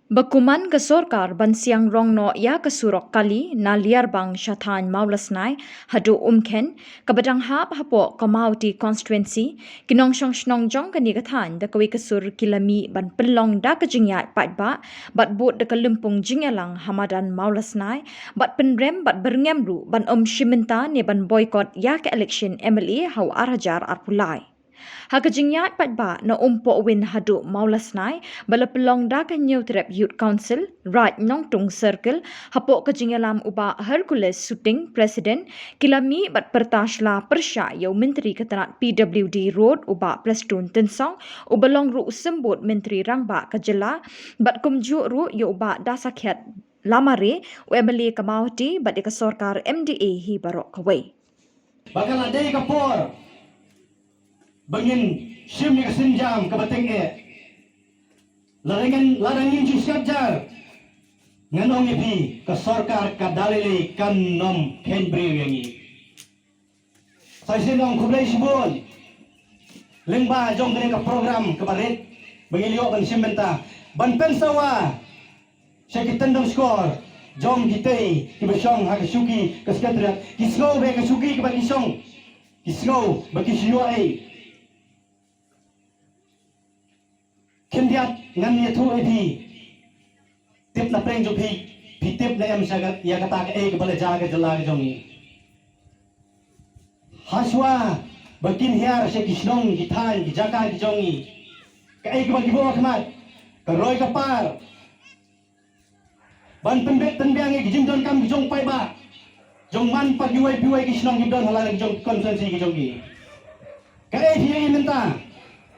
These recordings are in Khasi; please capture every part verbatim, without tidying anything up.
Ba kuman ka sorkar ban siang rong noh ïa ka surok kali na Liarbang sha thaiñ Mawlasnai haduh Umkhein, kaba dang hap hapoh ka Mawhati constituency, ki nongshong shnong jong kane ka thaiñ da kawei ka sur ki la mih ban pynlong da ka jingïaid paidbah bad bud da ka lympung jingïalang ha madan Mawlasnai, bad pynrem bad byrngem ruh ban ym shim bynta ne ban boycott ïa ka election M L A ha u ar hajar arphew lai. Ha ka jingïaid paidbah na Umpohwin haduh Mawlasnai, ba la pynlong da ka Hynñiewtrep Youth Council, Raid Nongtung Circle, hapoh ka jingïalam u Bah Hercules Suting, President, ki la mih bad pyrta sla pyrshah ïa u Myntri ka tnat P W D Road, u Bah Prestone Tynsong, uba long ruh u symbud Myntri Rangbah ka jylla, bad kumjuh ruh ïa u Bah Dasakhiat Lamare, u M L A ka Mawhati, bad ïa ka sorkar M D A hi baroh kawei. Ba ka la dei ka por ba ngin shim ïa ka sienjam kaba tyngeh. Lada ngin, lada ngin ju siat jar, ngan ong ïa phi, ka sorkar ka da lei lei kan ym kheiñ briew ïa ngi. Sa shisien ong khublei shibun. Lyngba jong kane ka program kaba rit ba ngi la ïoh ban shim bynta ban pynsawa sha ki tyndong shkor jong kitei kiba shong ha ka shuki ka Secretariat, ki sngew ba ka shuki kaba ki shong, ki sngew ba ki shu ïoh ei. Khyndiat ngan ïathuh ïa phi. Tip na pdeng jong phi, phi tip ne em sha ka, ïa kata kaei kaba la jia ha ka jylla ka jong ngi. Hashwa ba kin hiar sha ki shnong ki thaiñ ki jaka ki jong ngi, kaei kaba ki buh ha khmat? Ka roi ka par ban pynbeit pynbiang ïa ki jingdonkam ki jong paidbah, jong man pat kiwei kiwei ki shnong ki don ha la ki jong constituency ki jong ki. Kaei phi ïohi mynta?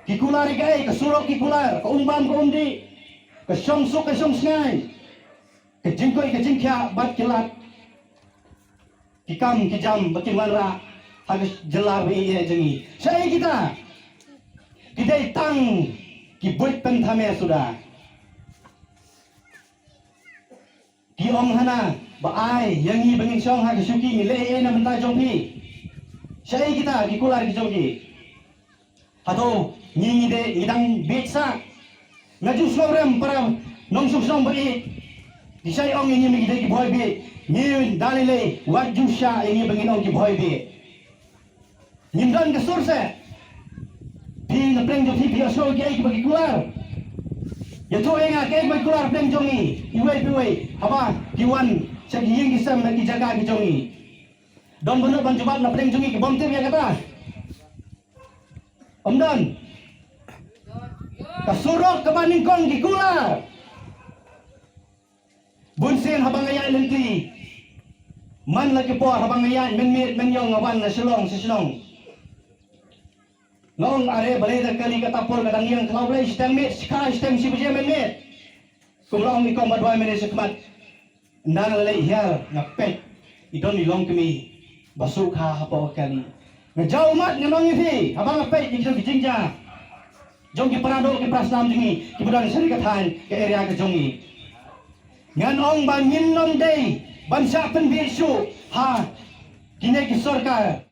Ki kular ïa kaei? Ka surok ki kular, ka umbam ka umdih, ka shongsuk ka shongsngain, ka jingkoit ka jingkhiah bad ki lad ki kam ki jam ba kin wanrah ha ka jylla ba ïeit jong ngi. Shaei kita? Ki dei tang ki buit pynthame suda. Ki ong hana ba ai ïa ngi ba ngin shong ha ka shuki, ngi leh ei na bynta jong phi. Shaei kita ki kular ki jong ki? Hato ngi, ngi dei, ngi dang bieit sah? Nga ju sngewrem para nongshong shnong ba ïeit. Ki shait ong ïa ngi ba ngi dei ki bhoi bieit. Ngi da lei lei wat ju shah ïa ngi ba ngin ong ki bhoi bieit. Ngim don ka sur seh. Phi na pdeng jong phi phi ïohsngew kiei kiba ki kular? Ïathuh ïa nga kiei kiba ki kular pdeng jong ngi, iwei pa iwei, haba ki wan sha ki ïing ki sem bad ki jaka ki jong ngi. Don ba nud ban jubab na pdeng jong ngi ki bym tip ïa kata? Ym don. Ka surok kaba nyngkong ki kular. Bun sien haba nga ïaid lynti, man la ki por haba nga ïaid mynmiet mynïong, nga wan na Shillong sha shnong, nga ong, are balei da kali kata por ka dang ïeng, khlaw balei shiteng miet, shikha shiteng shi baje mynmiet. Kum la ong i kong ba duwai mynne shakhmat. Ynda nga la leit hiar nga peit, i don i longkmie ba sukha hapoh ka kali. Nga jaw ummat, nga ong ïa phi, haba nga peit ïa ki jingjia jong ki para doh ki para snam jong ngi kiba don sha ka thaiñ ka area ka jong ngi, ngan ong ba ngin ym dei ban shah pynbieit shuh ha kine ki sorkar